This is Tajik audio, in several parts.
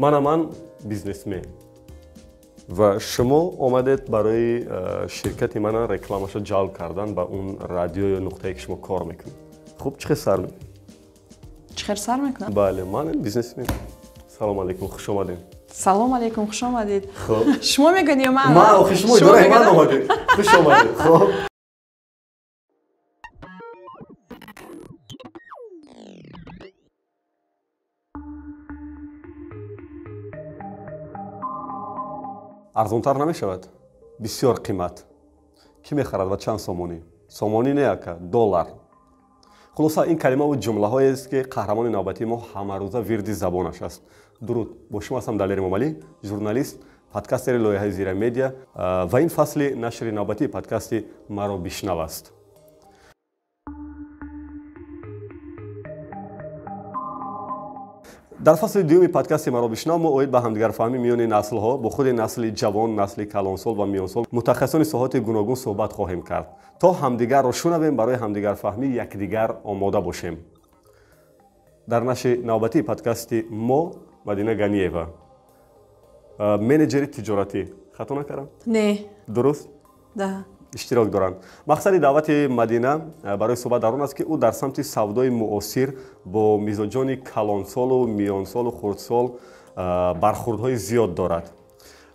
Ман бизнесмен ва шумо омадед барои ширкати мана рекламаша ҷалб кардан ба он радио ё нуқтае ки шумо кор мекунед. Хуб, чӣ хел сар мекунед? Чӣ хел сар мекунам? Бале, ман бизнесмен. Салом алейкум, хуш омадед. Салом алейкум, хуш омадед. Хуб. Шумо мегӯед ё ман? Ман, охи шумо идораи ман омадед. Хуш омадед. Хуб. Арзонтар намешавад? Бисёр қимат. Кӣ мехарад ва чанд сомонӣ? Сомонӣ не, ака, доллар. Хулоса, ин калимаву ҷумлаҳоест, ки қаҳрамони навбатии мо ҳамарӯза вирди забонаш аст. Дуруд, бо шумо ҳастам Далер Эмомалӣ, журналист, подкастери лоиҳаи Зира Медиа ва ин фасли нашри навбатии подкасти «Маро бишнав» аст. Дар фасли дуюми подкасти «Маро бишнав» мо оид ба ҳамдигарфаҳмӣ миёни наслҳо бо худи насли ҷавон, насли калонсол ва миёнсол, мутахассисони соҳати гуногун суҳбат хоҳем кард, то ҳамдигарро шунавем, барои ҳамдигарфаҳмӣ якдигар омода бошем. Дар нашри навбатии подкасти мо Мадина Ганиева, менеҷери тиҷоратӣ. Хато накардам? Не. Дуруст? Да. Иштирок доранд. Мақсади даъвати Мадина барои суҳбат дар он аст, ки ӯ дар самти савдои муосир бо мизоҷони калонсолу миёнсолу хурдсол бархурдҳои зиёд дорад.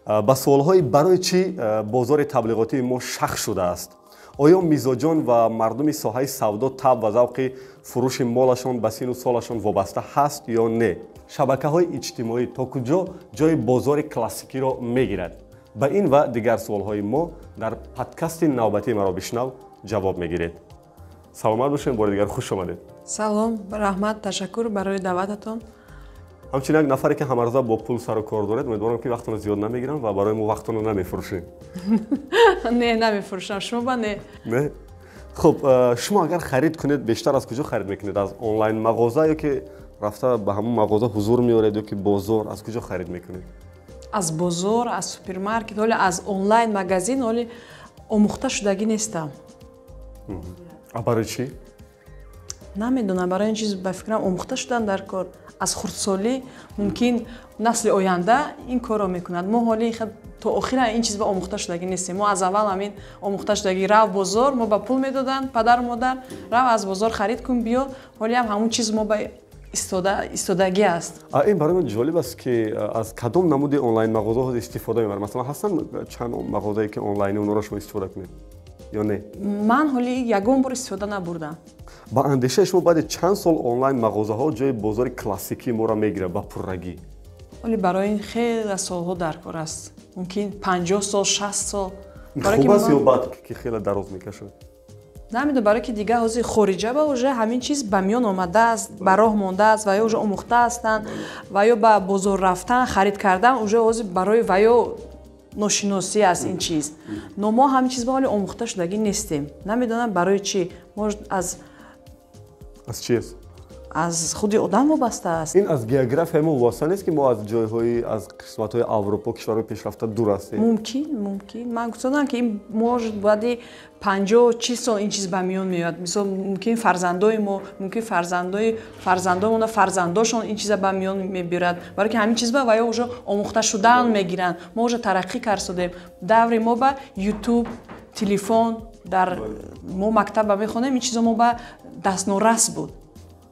Ба суолҳои барои чӣ бозори таблиғотии мо шах шудааст, оё мизоҷон ва мардуми соҳаи савдо таб ва завқи фурӯши молашон ба сину солашон вобаста ҳаст ё не, шабакаҳои иҷтимоӣ то куҷо ҷои бозори классикиро мегирад, ба ин ва дигар суолҳои мо дар подкасти навбатии «Маро бишнав» ҷавоб мегиред. Саломат бошед, бори дигар хуш омадед. Салом, раҳмат, ташаккур барои даъвататон. Ҳамчунин як нафаре ки ҳамарӯза бо пул сару кор доред, умедворам ки вақтонро зиёд намегирам ва барои мо вақтонро намефурӯшед. Не, намефурӯшам, шумо ба не. Не? Хуб, шумо агар харид кунед, бештар аз куҷо харид мекунед? Аз онлайн мағоза ё ки рафта ба ҳамон мағоза ҳузур меоред ё ки бозор? Аз куҷо харид мекунед? Аз бозор, аз супермаркет, ҳоле аз онлайн магазин ҳоле омӯхта шудагӣ нестам. А барои чӣ? Намедонам, барои ин чиз ба фикрам омӯхта шудан дар кор. Аз хурдсолӣ мумкин насли оянда ин корро мекунад. Мо ҳоле то охира ин чиз ба омӯхта шудагӣ нестем. Мо аз аввал ҳамин омӯхта шудагӣ, рав бозор, мо ба пул медоданд, падару модар, рав аз бозор харид кун, биё. Ҳоле ҳам ҳамон чиз мо ба истодагӣ аст. Ин барои ман ҷолиб аст, ки аз кадом намуди онлайн мағозаҳо истифода мебаред? Масалан, ҳастанд чанд мағозае ки онлайни онҳоро шумо истифода кунед ё не? Ман ҳоли ягон бор истифода набурдам. Ба андешаи шумо баъди чанд сол онлайн мағозаҳо ҷои бозори классикии моро мегирад ба пуррагӣ? Ҳоли барои ин хеле солҳо дар кор аст. Мумкин 50 сол, 60 сол. Хуб аст ё бад ки хеле дароз мекашад? Намедонам, барои ки дигар ҳозир хориҷа ба уже ҳамин чиз ба миён омадааст, ба роҳ мондааст ва ё уже омӯхта ҳастанд ва ё ба бозор рафтан, харид кардан уже ҳозир барои ва ё ношиносӣ аст ин чиз. Но мо ҳамин чиз ба ҳоли омӯхта шудагӣ нестем. Намедонам барои чӣ. Может, аз чӣ аст? Аз худи одам вобаста аст. Ин аз географияи мо вобаста нест, ки мо аз ҷойҳои, аз қисматҳои Аврупо, кишварҳои пешрафта дур ҳастем? Мумкин, мумкин. Ман гуфтам, ки ин может баъди 50-40 сол ин чиз ба миён меояд. Мисол, мумкин фарзандои мо, мумкин фарзандои фарзандои фарзандошон ин чиза ба миён мебиёрад. Барои ки ҳамин чиз ба ва ё уже омӯхта шудан мегиранд. Мо уже тараққӣ кард шудем. Даври мо ба YouTube, телефон, дар мо мактаб мехонем, ин чизо мо ба дастнорас буд.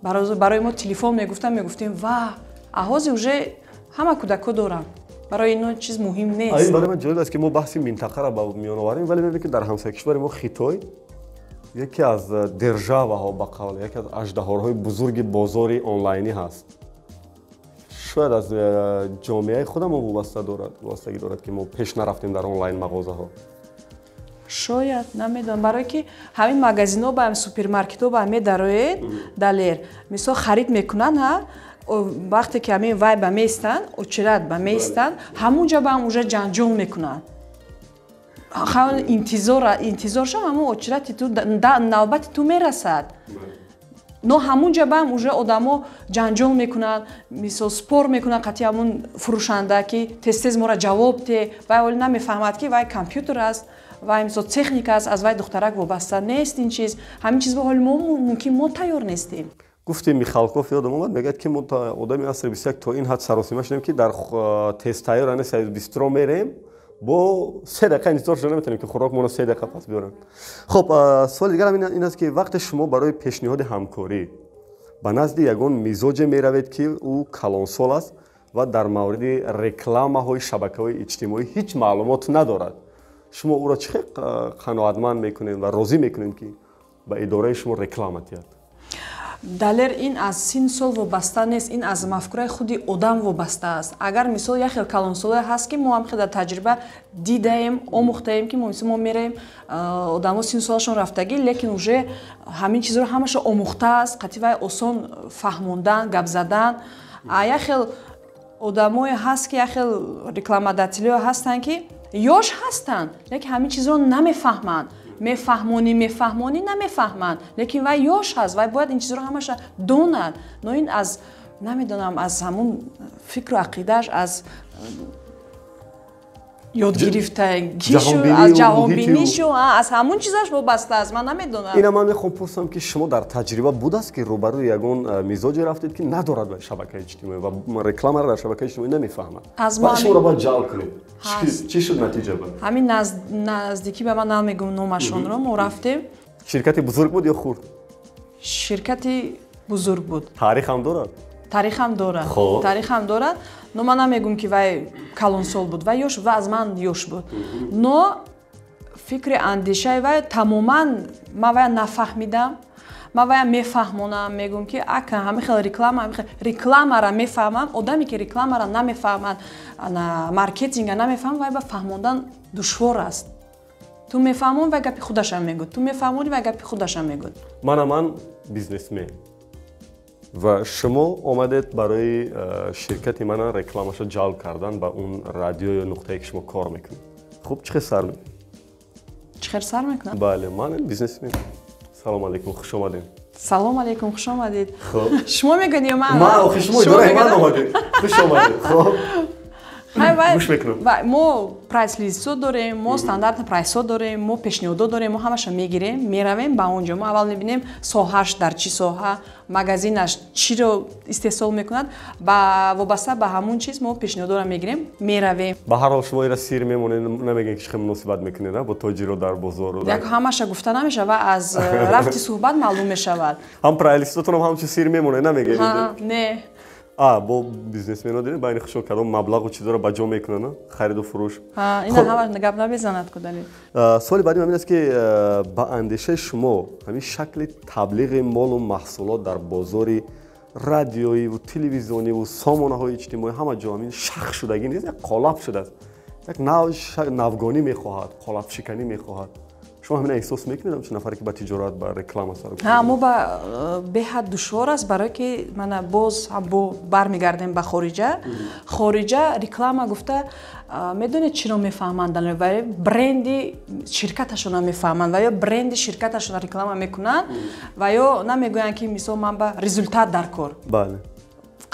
Барои мо телефон мегуфтам, мегуфтем ва ҳозир уже ҳама кӯдакҳо доранд. Барои ино чиз муҳим нест. Ин барои ман ҷолиб аст, ки мо баҳси минтақаро ба миён оварем, вале мебинем, ки дар ҳамсоя кишвари мо Хитой яке аз державаҳо, ба қавл, яке аз аждаҳорҳои бузурги бозори онлайнӣ ҳаст. Шояд аз ҷомеаи худамон вобастагӣ дорад, ки мо пеш нарафтем дар онлайн мағозаҳо. Шояд, намедонам, барое ки ҳамин магазинҳо ба ҳамин супермаркетҳо ба медароед, Далер, мисол харид мекунанд, ҳа, вақте ки ҳамин вай ба меистанд, очерат ба меистанд, ҳамунҷа ба ҳам уже ҷанҷол мекунанд. Интизор шав, ҳамун очерати ту, навбати ту мерасад. Но ҳамунҷа ба ҳам уже одамо ҷанҷол мекунанд, мисол спор мекунанд қатъи ҳамун фурӯшанда, ки тез-тез моро ҷавоб де, вай ҳоле намефаҳмад, ки вай компютер аст, вай мисол техника аст, аз вай духтарак вобаста нест ин чиз. Ҳамин чиз ба ҳоли мо мумкин мо тайёр нестем. Гуфти Михалков ёдам омад, мегӯяд ки мо одами асри 21 то ин ҳад саросима шудем, ки дар тезтайёр ане бистро мерем, бо 3 дақиқа интизор шуда наметавонем, ки хӯрокмонро 3 дақиқа пас биёранд. Хуб, суоли дигарам ин аст, ки вақте шумо барои пешниҳоди ҳамкорӣ ба назди ягон мизоҷе меравед, ки ӯ калонсол аст ва дар мавриди рекламаҳои шабакаҳои иҷтимоӣ ҳеҷ маълумот надорад, шумо ӯро чӣ хел қаноатманд мекунед ва розӣ мекунед, ки ба идораи шумо реклама диҳад? Далер, ин аз син сол вобаста нест, ин аз мафкураи худи одам вобаста аст. Агар мисол як хел калонсолое ҳаст, ки мо ҳам хел дар таҷриба дидаем, омӯхтаем, ки мо мисол мо мераем, одамо син солашон рафтагӣ, лекин уже ҳамин чизро ҳамаша омӯхтааст, қатъи вай осон фаҳмондан, гап задан. А як хел одамое ҳаст, ки як хел рекламодателиҳо ҳастанд, ки ёш ҳастанд, лекин ҳамин чизро намефаҳманд. Мефаҳмонӣ, мефаҳмонӣ, намефаҳманд, лекин вай ёш ҳаст, вай бояд ин чизро ҳамаша донад. Но ин аз, намедонам, аз ҳамун фикру ақидааш, аз ёдгирифтагишу, аз ҷаҳонбинишу, аз ҳамун чизаш вобаста аст, ман намедонам. Ина ман мехоҳам пурсам, ки шумо дар таҷриба будааст, ки рӯбарӯи ягон мизоҷе рафтед, ки надорад ба шабакаи иҷтимоӣ ва рекламаро дар шабакаи иҷтимоӣ намефаҳмад, шуморо бояд ҷалб кунед? Чӣ шуд натиҷа? Ба ҳамин наздикӣ, ба ман намегӯм номашонро, мо рафтем. Ширкати бузург буд ё хурд? Ширкати бузург буд. Таърихам дорад? Таърихам дорад, таърихам дорад, но ман намегӯм, ки вай калонсол буд, вай ёш, ва аз ман ёш буд, но фикри андешаи вай тамоман ман вая нафаҳмидам. Ман вая мефаҳмонам, мегӯм, ки ака, ҳамин хел реклама, ҳамин хел рекламара мефаҳмам. Одаме, ки рекламара намефаҳмад, маркетинга намефаҳмад, вай ба фаҳмондан душвор аст. Ту мефаҳмон, вай гапи худашам мегӯд, ту мефаҳмонӣ, вай гапи худашам мегӯд. Мана ман бизнесмен ва шумо омадед барои ширкати мана рекламаша ҷалб кардан ба он радио ё нуқтае, ки шумо кор мекунед. Хуб, чӣ хел сар мекунед? Чӣ хел сар мекунам? Бале, ман бизнесмен. Салом алейкум, хуш омадед. Салом алейкум, хуш омадед. Шумо мегӯед ё ман? Ман, охи шумо идораи ман омадед. Хуш омадед. Хуб, гӯш мекунам. Мо прайс-листҳо дорем, мо стандартни прайсҳо дорем, мо пешниҳодҳо дорем, мо ҳамаша мегирем, меравем ба он ҷо. Мо аввал мебинем, соҳааш дар чӣ соҳа, магазинаш чиро истеҳсол мекунад, ба вобаста ба ҳамун чиз мо пешниҳодҳоро мегирем, меравем. Ба ҳар ҳол, шумо ира сир мемонед, намегӯед, ки чӣ хел муносибат мекунед бо тоҷиро дар бозору? Як ҳамаша гуфта намешавад, аз рафти суҳбат маълум мешавад. Ҳам прайс-листотонам ҳамчун сир мемонед, намегӯед? Не. А бо бизнесмено дидем, байни худшон кадом маблағу чизоро ба ҷо мекунанд, хариду фурӯш. Ина ҳама гап намезанад кудали. Суоли баъдим ҳамин аст, ки ба андешаи шумо ҳамин шакли таблиғи молу маҳсулот дар бозори радиоиву телевизиониву сомонаҳои иҷтимоӣ, ҳама ҷо ҳамин шах шудагӣ нест, як қолаб шудааст, як навгонӣ мехоҳад, қолабшиканӣ мехоҳад. Шумо ҳамин эҳсос мекунед, ҳамчун нафаре, ки ба тиҷорат, ба реклама сар? Мо ба беҳад душвор аст, барое ки мана боз бо бармегардем ба хориҷа. Хориҷа реклама гуфта медонед чиро мефаҳманд? Ва бренди ширкаташонро мефаҳманд, ва ё бренди ширкаташонро реклама мекунанд, ва ё намегӯянд, ки мисол ман ба результат дар кор.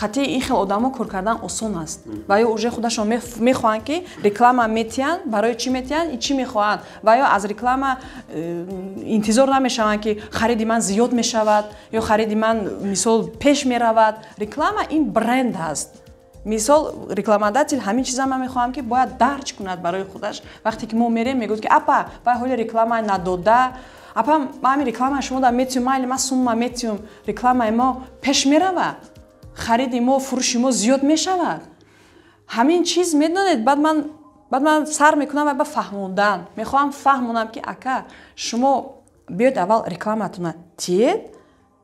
Қатъи ин хел одамо кор кардан осон аст, ва ё уже худашон мехоҳанд, ки реклама метиҳанд, барои чӣ метиҳанд, чӣ мехоҳанд, ва ё аз реклама интизор намешаванд, ки хариди ман зиёд мешавад ё хариди ман мисол пеш меравад. Реклама ин бренд ҳаст. Мисол, рекламодатель ҳамин чиза ман мехоҳам, ки бояд дарҷ кунад барои худаш. Вақте ки мо мерем, мегӯяд, ки апа, вай ҳоли реклама надода, апа, ман ҳамин рекламаи шумо да метиҳум, майли, ман сумма метиҳум, рекламаи мо пеш меравад, хариди мо, фурӯши мо зиёд мешавад. Ҳамин чиз, медонед, баъд ман сар мекунам ва ба фаҳмондан мехоҳам фаҳмонам, ки ака, шумо биёед, аввал рекламатона тиед,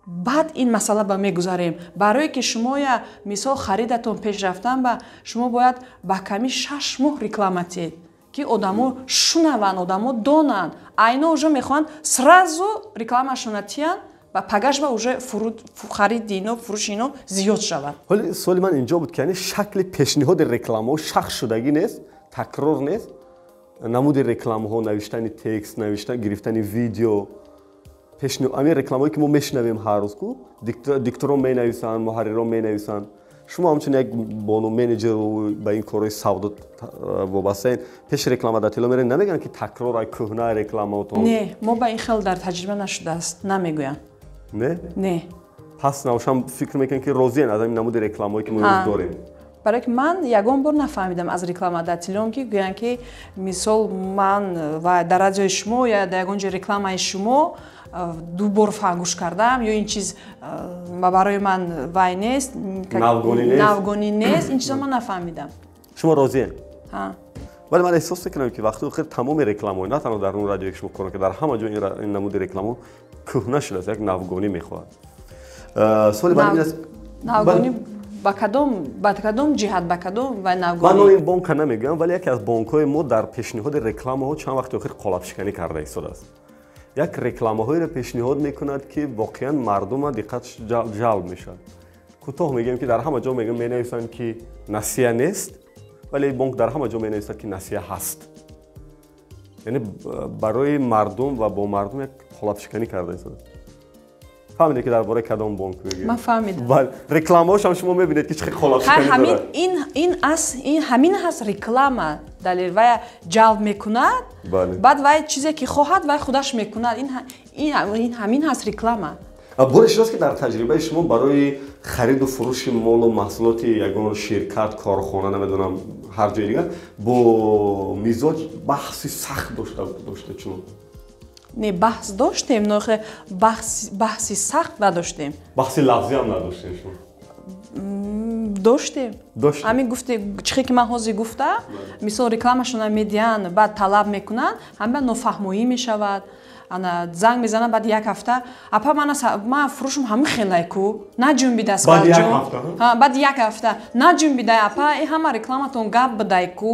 баъд ин масъала ба мегузарем, барое ки шумоя мисол харидатон пеш рафтан ба шумо бояд ба ками 6 моҳ реклама тиед, ки одамо шунаванд, одамо донанд. Айно уже мехоҳанд сразу рекламашона тиянд ва пагаш ба уже хариди ино, фурӯши ино зиёд шавад. Ҳоли суоли ман инҷо буд, ки яъне шакли пешниҳоди рекламаҳо шах шудагӣ нест, такрор нест, намуди рекламаҳо, навиштани текст, навиштан, гирифтани видео, ҳамин рекламаҳое, ки мо мешунавем ҳар рӯз, ку дикторон менависанд, муҳаррирон менависанд. Шумо ҳамчун як бону менеҷеру ба ин корҳои савдо вобастаед, пеши рекламодатело меред, намегӯянд, ки такрор, ай кӯҳна рекламаотон? Не, мо ба ин хел дар таҷриба нашудааст, намегӯянд. Не? Не. Пас навшам фикр мекунем, ки розиен аз ҳамин намуди рекламаҳое, ки мо имрӯз дорем. Барое ки ман ягон бор нафаҳмидам аз рекламодателён, ки гӯянд, ки мисол ман ва дар радиои шумо ё дар ягон ҷои рекламаи шумо ду бор гӯш кардам ё ин чиз барои ман вай нест, навгонӣ нест. Ин чизо ман нафаҳмидам. Шумо розиен? Вале ман эҳсос мекунам, ки вақти охир тамоми рекламаҳо, на танҳо дар он радиое, ки шумо кор мекунед, дар ҳама ҷо ин намуди рекламаҳо кӯҳна шудааст, як навгонӣ мехоҳад. Суоли баъди ин аст. Навгонӣ ба кадом ҷиҳат, ба кадом вай навгонӣ? Ман номи бонка намегӯям, вале яке аз бонкҳои мо дар пешниҳоди рекламаҳо чанд вақти охир қолабшиканӣ карда истодааст. Як рекламаҳоеро пешниҳод мекунад, ки воқеан мардума диққат ҷалб мешавад. Кӯтоҳ мегӯем, ки дар ҳама ҷо мегӯям, менависанд, ки насия нест, вале бонк дар ҳама ҷо менависад, ки насия ҳаст. Яъне барои мардум ва бо мардум як қолабшиканӣ карда истодааст. Фаҳмидед, ки дар бораи кадом бонк мегӯем? Ман фаҳмидам. Бале, рекламаҳошам шумо мебинед, ки чӣ қолабшиканӣ дорад. Ин ҳамин ҳаст реклама, далел вай ҷалб мекунад, баъд вай чизе ки хоҳад, вай худаш мекунад. Ин ҳамин ҳаст реклама. Боре шудааст, ки дар таҷрибаи шумо барои хариду фурӯши молу маҳсулоти ягон ширкат, корхона, намедонам, ҳар ҷои дигар бо мизоҷ баҳси сахт дошта чунон? Не, баҳс доштем, но баҳси сахт надоштем. Баҳси лафзиам надоштем шумо? Доштем. Ҳамин гуфте чихе, ки ман ҳозир гуфтам, мисол рекламашона медиҳанд, баъд талаб мекунанд, ҳама нофаҳмоӣ мешавад. Ана занг мезанам баъди як ҳафта: «Апа, ман фурӯшам ҳамин хелай ку, наҷунбида». Баъди як ҳафта наҷунбида, апа, и ҳама рекламатон гап бидай ку.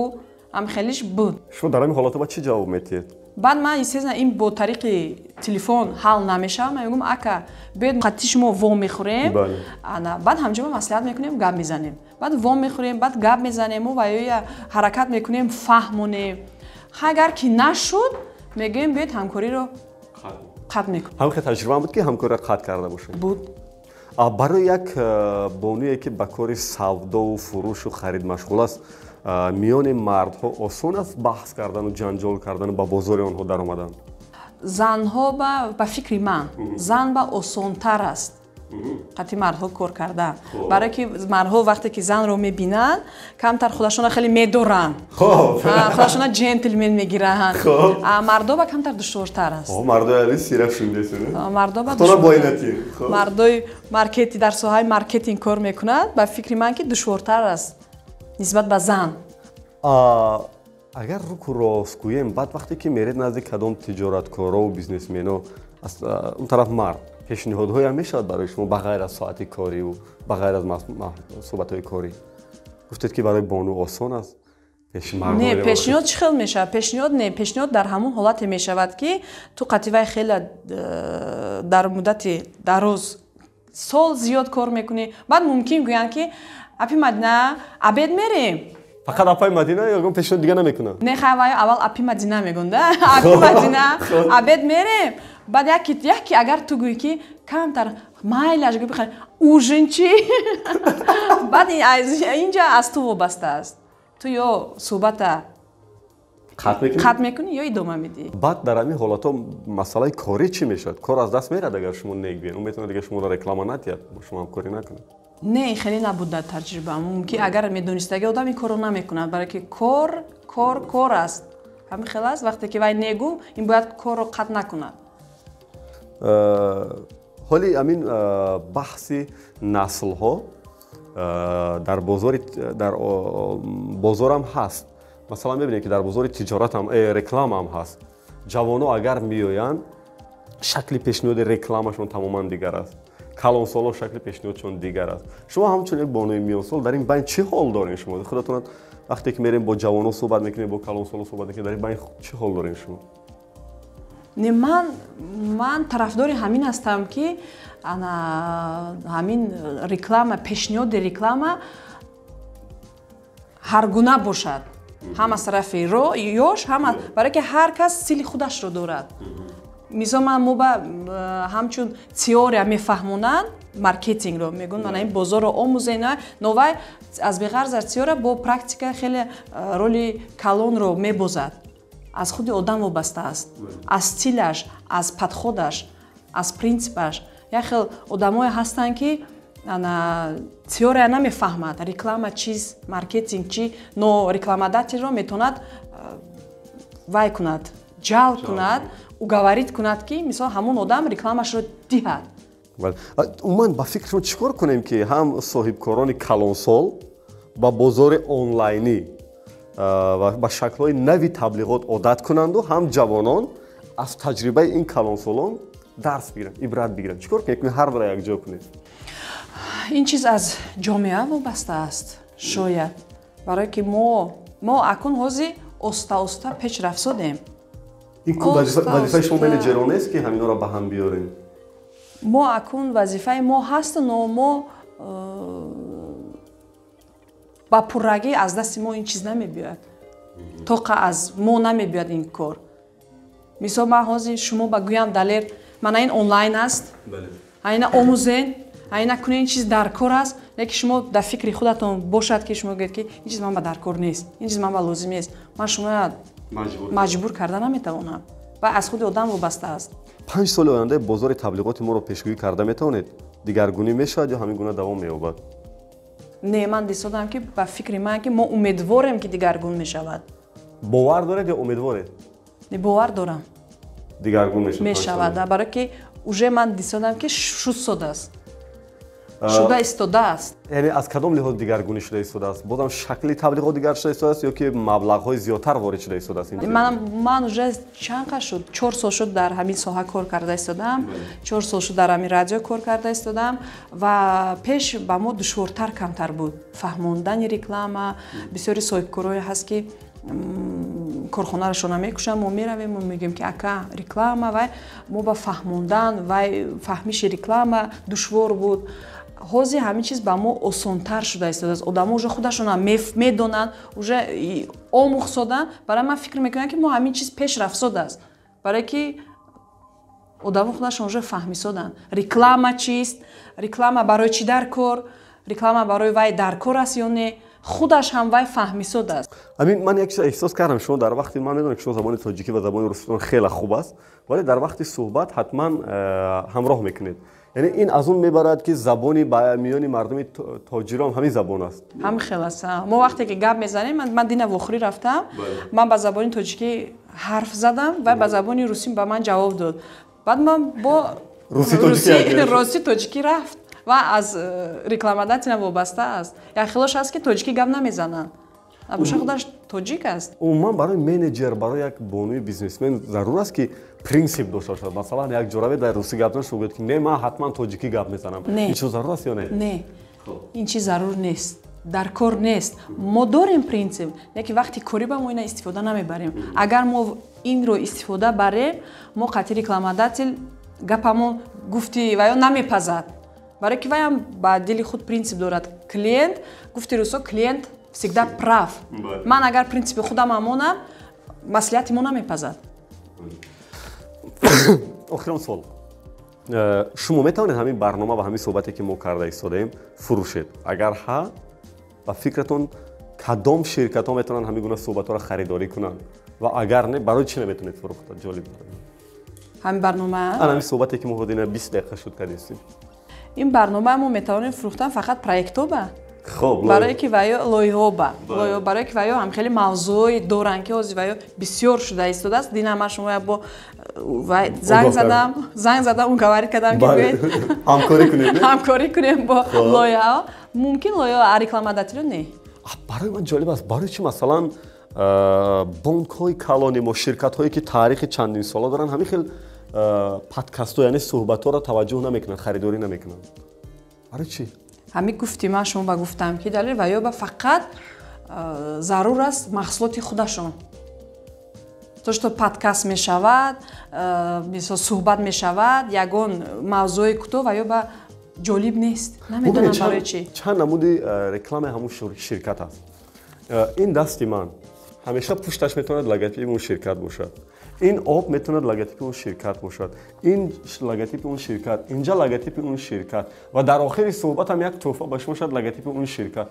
Ҳам хелиш буд. Шумо дар ҳамин ҳолато ба чӣ ҷавоб медиҳед? Баъд ман, естественно, ин бо тариқи телефон ҳал намешавад. Ман мегӯям: «Ака, биёед, қатъи шумо во мехӯрем». Ана баъд ҳамҷо маслиҳат мекунем, гап мезанем, баъд во мехӯрем, баъд гап мезанему ва ё ҳаракат мекунем фаҳмонем. Агар ки нашуд, мегӯем: «Биёед, ҳамкориро қатъ мекунем». Ҳамин хел таҷриба буд, ки ҳамкориро қатъ карда бошед? Буд. Барои як бонуе, ки ба кори савдову фурӯшу харид машғул аст, миёни мардҳо осон аст баҳс кардану ҷанҷол кардану ба бозори онҳо даромадан? Занҳо ба фикри ман, зан ба осонтар аст қатъи мардҳо кор кардан, барое ки мардҳо вақте ки занро мебинанд, камтар худашона хеле медоранд, худашона ҷентлмен мегиранд. Мардо ба камтар душвортар аст. Мардои маркети дар соҳаи маркетинг кор мекунад, ба фикри ман, ки душвортар аст нисбат ба зан. Агар руку рост гӯем, баъд вақте ки меред назди кадом тиҷораткорову бизнесмено, он тараф мард, пешниҳодҳоям мешавад барои шумо, ба ғайр аз соати кориву ба ғайр аз суҳбатҳои корӣ? Гуфтед, ки барои бону осон аст. Не, пешниҳод чӣ хел мешавад? Пешниҳод не, пешниҳод дар ҳамон ҳолате мешавад, ки ту қатъи вай хеле дар муддати дароз, сол зиёд кор мекунӣ. Баъд мумкин гӯянд, ки: «Апи Мадина, обед мерем». Фақат апаи Мадина ё ягон пешниҳод дига намекунад? Не, хай, вай аввал апи Мадина мегӯнда, «Апи Мадина, обед мерем». Баъд яки агар ту гӯӣ, ки камтар майлаш, гӯ бихар, ужин чӣ? Баъд инҷа аз ту вобаста аст: ту ё суҳбата қатъ мекунӣ, ё идома медиҳӣ. Баъд дар ҳамин ҳолатҳо масъалаи корӣ чӣ мешавад? Кор аз даст мерад, агар шумо негӯед, ӯ метавонад дига шуморо реклама надиҳад, бо шумо ҳамкорӣ накунад. Не, хеле набуд дар таҷриба. Мумкин, агар медонистаги, одам ин корро намекунад, барое ки кор, кор, кор аст. Ҳамин хел аст. Вақте ки вай негӯ, ин бояд корро қатъ накунад. Ҳоли ҳамин баҳси наслҳо дар бозори, дар бозорам ҳаст. Масалан, мебинем, ки дар бозори тиҷоратам рекламаам ҳаст. Ҷавонҳо агар меоянд, шакли пешниҳоди рекламашон тамоман дигар аст, калонсолон шакли пешниҳодшон дигар аст. Шумо ҳамчун як бонуи миёнсол дар ин байн чӣ ҳол дорем? Шумо худатон вақте ки мерем, бо ҷавонҳо суҳбат мекунем, бо калонсолон суҳбат мекунем, дар ин байн чӣ ҳол дорем шумо? Не, ман тарафдори ҳамин ҳастам, ки ана ҳамин реклама, пешниҳоди реклама ҳар гуна бошад, ҳам аз тарафи ёш, ҳам барое ки ҳар кас стили худашро дорад. Мисол, ман мо ба ҳамчун теория мефаҳмонанд маркетингро, мегӯянд, мана ин бозорро омӯзен, но вай аз беғарз аз теория бо практика хеле роли калонро мебозад. Аз худи одам вобаста аст, аз стилаш, аз подход аш, аз принсипаш. Як хел одамое ҳастанд, ки ана теория намефаҳмад, реклама чиз, маркетинг чи, но рекламодатель ро метавонад вай кунад, ҷалб кунад, уговорить кунад, ки мисол ҳамон одам рекламашро диҳад. Умуман, ба фикри шумо, чӣ кор кунем, ки ҳам соҳибкорони калонсол ба бозори онлайнӣ ва ба шаклҳои нави таблиғот одат кунанду, ҳам ҷавонон аз таҷрибаи ин калонсолон дарс бигиранд, ибрат бигиранд? Чӣ кор кунем, ҳар дура якҷо кунем? Ин чиз аз ҷомеа вобаста аст шояд, барое ки мо акун ҳозир оста оста пеш рафсодем. Ин вазифаи шумо менеҷерон нест, ки ҳаминҳоро ба ҳам биёрем? Мо акун вазифаи мо ҳаст, но мо ба пуррагӣ аз дасти мо ин чиз намебиёяд, тоқа аз мо намебиёяд ин кор. Мисол, ман ҳозир шумо ба гӯям: «Далер, мана ин онлайн аст, айна омӯзен, айна кунен, ин чиз дар кор аст», лекин шумо дар фикри худатон бошад, ки шумо гӯед, ки ин чиз ман ба дар кор нест, ин чиз ман ба лозим нест, ман шуморо маҷбур карда наметавонам ва аз худи одам вобаста аст. 5 соли оянда бозори таблиғоти моро пешгӯӣ карда метавонед? Дигаргунӣ мешавад ё ҳамин гуна давом меёбад? Не, ман дисодам, ки ба фикри ман, ки мо умедворем, ки дигаргун мешавад. Бовар доред ё умедворед? Не, бовар дорам. Дигаргун мешавад? Мешавад, барое ки уже ман дисодам, ки шуд, шуда истодааст. Яъне аз кадом лиҳоз дигаргунӣ шуда истодааст? Бозам шакли таблиғот дигар шуда истодааст ё ки маблағҳои зиёдтар ворид шуда истодааст? Ман уже чанд қад шуд, 4 сол шуд, дар ҳамин соҳа кор карда истодам, 4 сол шуд, дар ҳамин радио кор карда истодам ва пеш ба мо душвортар камтар буд фаҳмондани реклама. Бисёри соҳибкорое ҳаст, ки корхонарашон мекушанд, мо меравем, мо мегӯем, ки ака, реклама, вай мо ба фаҳмондан, вай фаҳмиши реклама душвор буд. Ҳозир ҳамин чиз ба мо осонтар шуда истодааст. Одамо уже худашонам медонанд, уже омӯхсоданд. Барои ман фикр мекунам, ки мо ҳамин чиз пеш рафсодааст, барое ки одамо худашон уже фаҳмисоданд реклама чист, реклама барои чӣ дар кор, реклама барои вай дар кор аст ё не, худаш ҳам вай фаҳмисодааст. Амин, ман як чиз эҳсос кардам. Шумо дар вақти, ман медонам, ки шумо забони тоҷикӣ ва забони руситон хеле хуб аст, вале дар вақти суҳбат ҳатман ҳамроҳ мекунед. Яъне ин аз он мебарад, ки забони миёни мардуми тоҷирон ҳамин забон аст? Ҳамин хел аст. Мо вақте ки гап мезанем, ман дина вохӯрӣ рафтам, ман ба забони тоҷикӣ ҳарф задам, вай ба забони русӣ ба ман ҷавоб дод. Баъд ман бо русӣ тоҷикӣ рафт ва аз рекламодатель ам вобаста аст. Як хелош аст, ки тоҷикӣ гап намезананд, абуша худаш тоҷик аст. Умуман, барои менеҷер, барои як бонуи бизнесмен зарур аст, ки принсип дошта бошад? Масалан, як ҷораве дар русӣ гап зан, шумо гӯед, ки не, ман ҳатман тоҷикӣ гап мезанам. Ин чиз зарур аст ё не? Не, ин чиз зарур нест, дар кор нест. Мо дорем принсип, лекин вақти корӣ ба мо ина истифода намебарем. Агар мо инро истифода барем, мо қатъи рекламодатель гапамон гуфти ваё намепазад, барое ки ваям ба дили худ принсип дорад. Клиент, гуфти русо, клиент всегда прав. Ман агар принсипи худам амонам, маслиҳати мо намепазад. Охирон суол: шумо метавонед ҳамин барнома ва ҳамин суҳбате, ки мо карда истодаем, фурӯшед? Агар ҳа, ба фикратон, кадом ширкатҳо метавонанд ҳамин гуна суҳбатҳоро харидорӣ кунанд ва агар не, барои чӣ наметавонед фурӯхта? Ҷолиб. Ҳамин барнома? Ҳамин суҳбате, ки мо ҳудина 20 дақиқа шуд кардистем. Ин барнома мо метавонем фурӯхтан фақат проектҳоба. Хоб. Барое ки ваё лоиҳоба, барое ки ваё ҳам хеле мавзӯъҳое доранд, ки ҳозир ваё бисёр шуда истодааст. Дина ман шумо бо занг задам, уговорить кардам, ки биёед ҳамкорӣ кунем. Ҳамкорӣ кунем бо лоиҳаҳо. Мумкин лоиҳао, рекламодатель ё не. Барои ман ҷолиб аст, барои чӣ, масалан, бонкҳои калони мо, ширкатҳое, ки таърихи чандинсола доранд, ҳамин хел подкастҳо, яъне суҳбатҳоро таваҷҷӯҳ намекунанд, харидорӣ намекунанд? Барои чӣ? Ҳамин гуфти ман шумо ба гуфтам, ки далел ва ё ба фақат зарур аст маҳсулоти худашон, то что подкаст мешавад, мисол, суҳбат мешавад, ягон мавзӯи кӯтоҳ ва ё ба ҷолиб нест. Намедонам барои чӣ. Чанд намуди рекламаи ҳамун ширкат аст. Ин дасти ман ҳамеша пушташ метавонад логотипи он ширкат бошад, ин об метавонад логотипи он ширкат бошад, ин логотипи он ширкат, инҷа логотипи он ширкат ва дар охири суҳбатам як тӯҳфа ба шумо шояд логотипи он ширкат.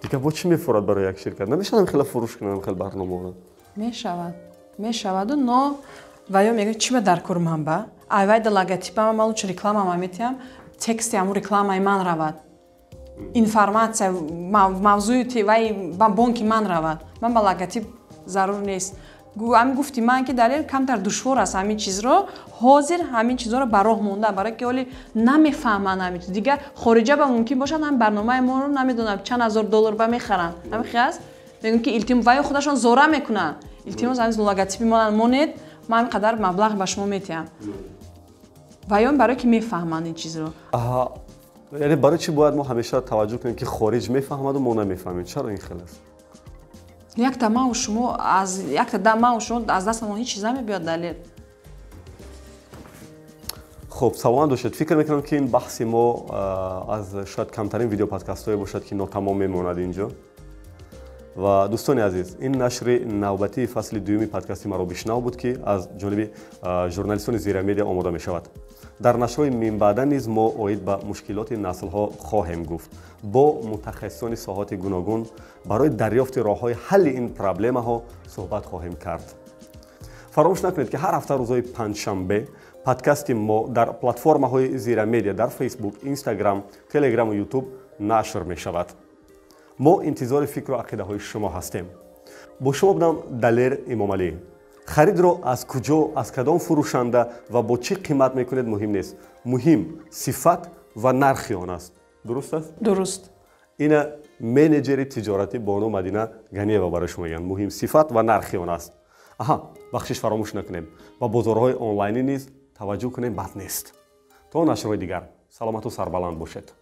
Дигар бо чӣ мефурад барои як ширкат? Намешавад хеле фурӯш кунам хеле барномаро? Мешавад, мешаваду, но ва ё мегӯяд, чӣ ба дар кор ман ба Айвайда логотипама ман лучше рекламама метиҳам, тексти ҳамун рекламаи ман равад, информация, мавзӯи вай ба бонки ман равад, ман ба логотип зарур нест. Ҳамин гуфти ман, ки далел камтар душвор аст ҳамин чизро, ҳозир ҳамин чизҳоро ба роҳ монда, барое ки ҳоли намефаҳманд ҳамин чиз. Дигар хориҷа ба мумкин бошад, ҳамин барномаи моро, намедонам, чанд ҳазор доллар ба мехаранд. Ҳамин хел аст, мегӯям, ки илтимос, ваё худашон зора мекунанд: «Илтимос, ҳамин логотипи мона монед, ман ҳамин қадар маблағ ба шумо метиҳам». Ваён барое ки мефаҳманд ин чизро. Яъне барои чӣ бояд мо ҳамеша таваҷҷӯҳ кунем, ки хориҷ мефаҳмаду мо намефаҳмем? Чаро ин хел аст? Якта мау шумо аз якта да мау шумо аз дастамон ҳеҷ чиз намебиёд, Далер. Хуб, саломат бошед. Фикр мекунам, ки ин баҳси мо аз шояд камтарин видеоподкастҳое бошад, ки нотамом мемонад инҷо. Ва, дӯстони азиз, ин нашри навбатии фасли дуюми подкасти «Маро бишнав» буд, ки аз ҷониби журналистони Зира Медиа омода мешавад. Дар нашрҳои минбаъда низ мо оид ба мушкилоти наслҳо хоҳем гуфт бо мутахассисони соҳоти гуногун, барои дарёфти роҳҳои ҳалли ин проблемаҳо суҳбат хоҳем кард. Фаромӯш накунед, ки ҳар ҳафта рӯзҳои панҷшанбе подкасти мо дар платформаҳои Зира Медиа дар Фейсбук, Инстаграм, Телеграму Ютуб нашр мешавад. Мо интизори фикру ақидаҳои шумо ҳастем. Бо шумо будам Далер Имомалӣ. Харидро аз куҷо, аз кадом фурӯшанда ва бо чӣ қимат мекунед, муҳим нест, муҳим сифат ва нархи он аст. Дуруст аст? Дуруст. Ина менеҷери тиҷоратӣ бону Мадина Ганиева барои шумо мегӯянд: муҳим сифат ва нархи он аст. Аҳа, бахшиш, фаромӯш накунем, ба бозорҳои онлайнӣ низ таваҷҷӯҳ кунем, бад нест. То нашрҳои дигар саломату сарбаланд бошед.